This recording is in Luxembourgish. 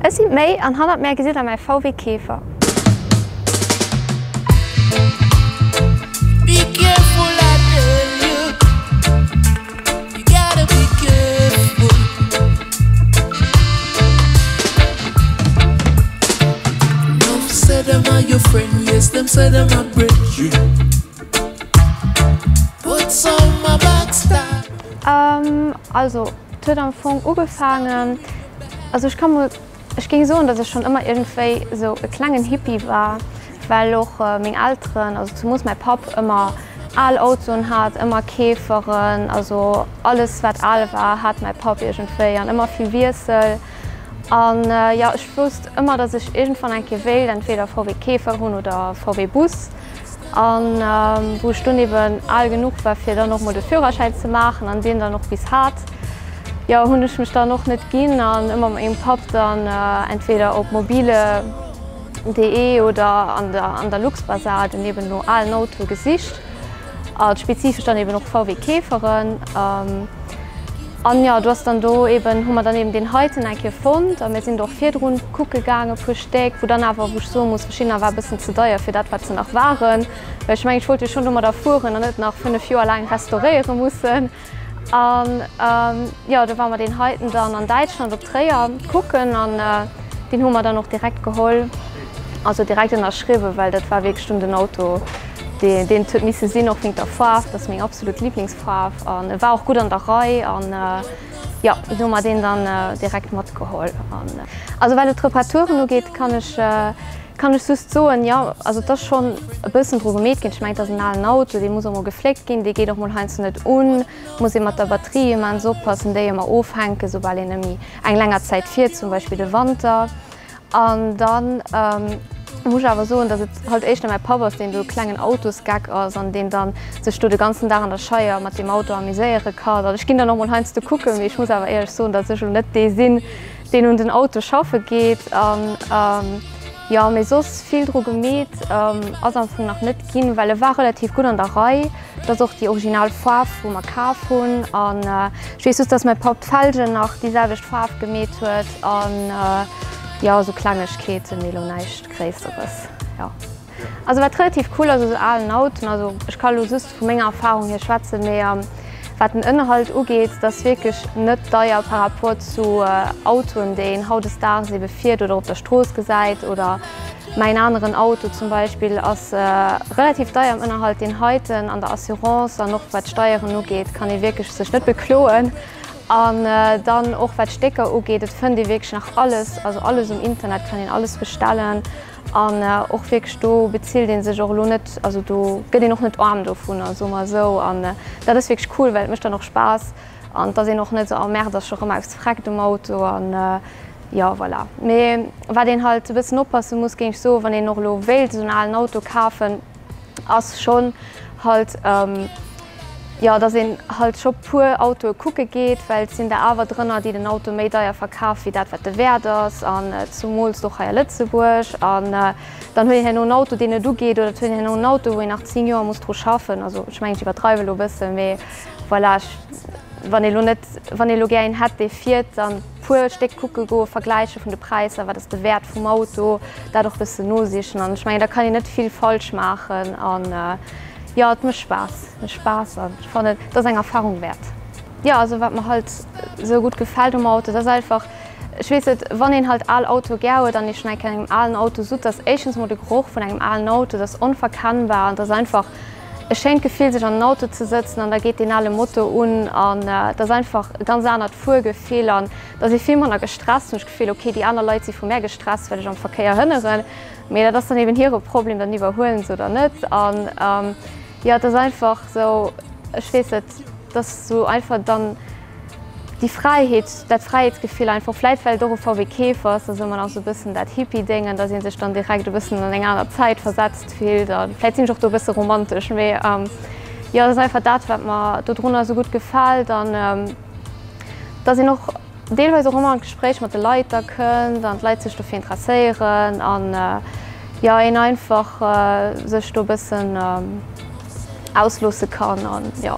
Ech sinn d'May an hannert mär gesitt der mäi VW Käfer. Also et huet am Fong ugefaangen, also ech ka mol, ech géing soen, datt ech schonn ëmmer iergendwéi esou e klengen Hippie war, well och meng Elteren, also zemoos mäi Papp ëmmer al Autoen hat, ëmmer Käferen, also alles wat al war hat mäi Papp iergendwéi an ëmmer vill Wiessel. An jo, ech wousst ëmmer, datt ech iergendwann eng Kéier wéilt entweder VW Käfer hunn oder VW Bus. An wou ech dunn eben al genuch war fir dann och mol de Führerschäin ze maachen an deen dann och bis hat, jo hunn ech mech dann och net ginn an ëmmer mat mengem Papp dann entweder op mobile. De oder an der an der Luxbazar dann eben no alen Autoe gesicht a spezifesch dann eben och VW Käferen. An jo, du ass dann do eben, hu mer dann eben deen heiten eng Kéier fonnt a mir sinn do och virdrun kucke gaange e puer Stéck, wou dann awer, wou ech soe muss, verschiddener war e bëssen ze deier fir dat wat se nach waren, well ech mengen, ech wollt jo schonn domadder fueren an net nach 5 Joer laang restauréiere mussen. An jo, do ware mer deen heiten dann an Däitschland op Tréier kucken an deen hu mer dann och direkt geholl, also direkt ënnerschriwwen, well dat war wierklech dunn den Auto, deen et huet misse sinn, och wéinst der Faarf, dat ass meng absolut Liblingsfaarf an e war och gutt an der Rei an jo, du hu mer deen dann direkt matgeholl. Also wat elo d'Reparaturen ugeet, kann ech kann ech just soen, jo, also et ass schonn e bëssen dru gemeet ginn. Ech mengen, et ass en alen Auto, dee muss och mol gefléckt ginn, dee geet och mol heiansdo net un, muss ee mat der Batterie immens oppassen, déi ëmmer ofhänken, soubal een nëmme eng länger Zäit fiert, zum Beispill de Wanter. An dann muss ech awer soen, datt et halt éischter mäi Papp ass, deen do e klengen Autosgeck ass an deen dann sech do de ganzen Dag an der Scheier mat deem Auto amuséiere kann. An ech ginn dann och mol heiansdo kucken, mee ech muss awer éierlech soen, datt ech elo net dee sinn, deen un den Auto schaffe geet. An jo, mee soss vill dru gemeet ass am Fong nach net ginn, well e war relativ gutt an der Rei. Et ass och déi original Faarf, wou mer kaf hunn. An ech weess just, dass mäi Papp d'Felgen nach déi selwecht Faarf gemeet huet. An jo, esou Klengegkeeten, mee elo näischt Gréisseres, jo. Also wat relativ cool ass u sou alen Autoen, also ech ka elo just vu menger Erfahrung hier schwätzen, mee wat den Ënnerhalt ugeet, dat ass wierklech net deier par rapport zu Autoen, déi een hautdesdaags ebe fiert oder op der Strooss gesäit oder Mäin aneren Auto zum Beispill ass relativ deier am Ënnerhalt, deen heiten an der Assurance an och wat d'Steieren ugeet, kann ee wierklech sech net bekloen. An dann och wat d'Stécker ugeet, et fënnt ee wierklech nach alles, also alles um Internet kann een alles bestellen an och wierklech do bezilt ee sech och elo net, also do gëtt een och net aarm dovunner, soe mer esou. An dat ass wierklech cool, well et mécht dann och Spaass an et ass een och net esou, oh merde, ass scho rëm eppes vreckt um Auto an Jo, voilà. Mee wat een halt e bëssen oppasse muss, géing ech soen, wann een och elo wéilt esou en alen Auto kafen, ass schonn halt, jo, dass een halt scho puer Autoe kucke geet, well et sinn der awer drënner, déi den Auto méi deier verkafe wéi dat, wat de Wäert ass, an zumools och hei a Lëtzebuerg. An dann huet een herno en Auto, deen net ugeet, oder et huet een herno en Auto, wou een nach 10 Joer muss dru schaffen. Also ech mengen, ech iwwerdreiwe elo e bëssen, mee voilà, ech, wann ee lo net, wann ee lo gär een hätt, dee fiert, dann. Puer Stéck kucke goen, Vergläiche vun de Präisser, wat ass de Wäert vum Auto, dat och bëssen nosichen an ech mengen da kann een net vill falsch maachen an jo et mécht Spaass, mécht Spaass an ech fannen et ass eng Erfahrung wäert. Jo also wat mer halt esou gutt gefält um Auto, dat ass einfach, ech weess net, wann een halt al Autoe gär huet an ee schonn eng Kéier an engem alen Auto sutz, ass éischtens emol de Geroch vun engem alen Auto, dat ass onverkennbar an et ass einfach e schéint Gefill sech an den Auto ze sëtzen an da geet deen ale Motor un an et ass einfach e ganz anert Fuergefill an et ass ee vill manner gestresst, hunn ech d'Gefill. Ok, déi aner Leit si vu mär gestresst, well ech am Verkéier hënneren, mee dat ass dann eben hire Problem, dann iwwerhuelen se oder net an jo, et ass einfach sou, ech weess net, et ass sou einfach dann. Déi Fräiheet, dat Fräiheetsgefill einfach, vläit well et och e VW Käfer ass, da soe mer nach esou e bëssen dat Hippie-Déngen, datt ee sech dann direkt e bëssen an eng aner Zäit versetzt fillt a vläit sinn ech och do e bësse romantesch, mee jo, dat ass einfach dat, wat mer dodrunner esou gutt gefält an datt een och deelweis och ëmmer an d'Gespréich mat de Leit da kënnt an d'Leit sech dofir interesséieren an jo, een einfach sech do e bëssen ausloosse kann an jo.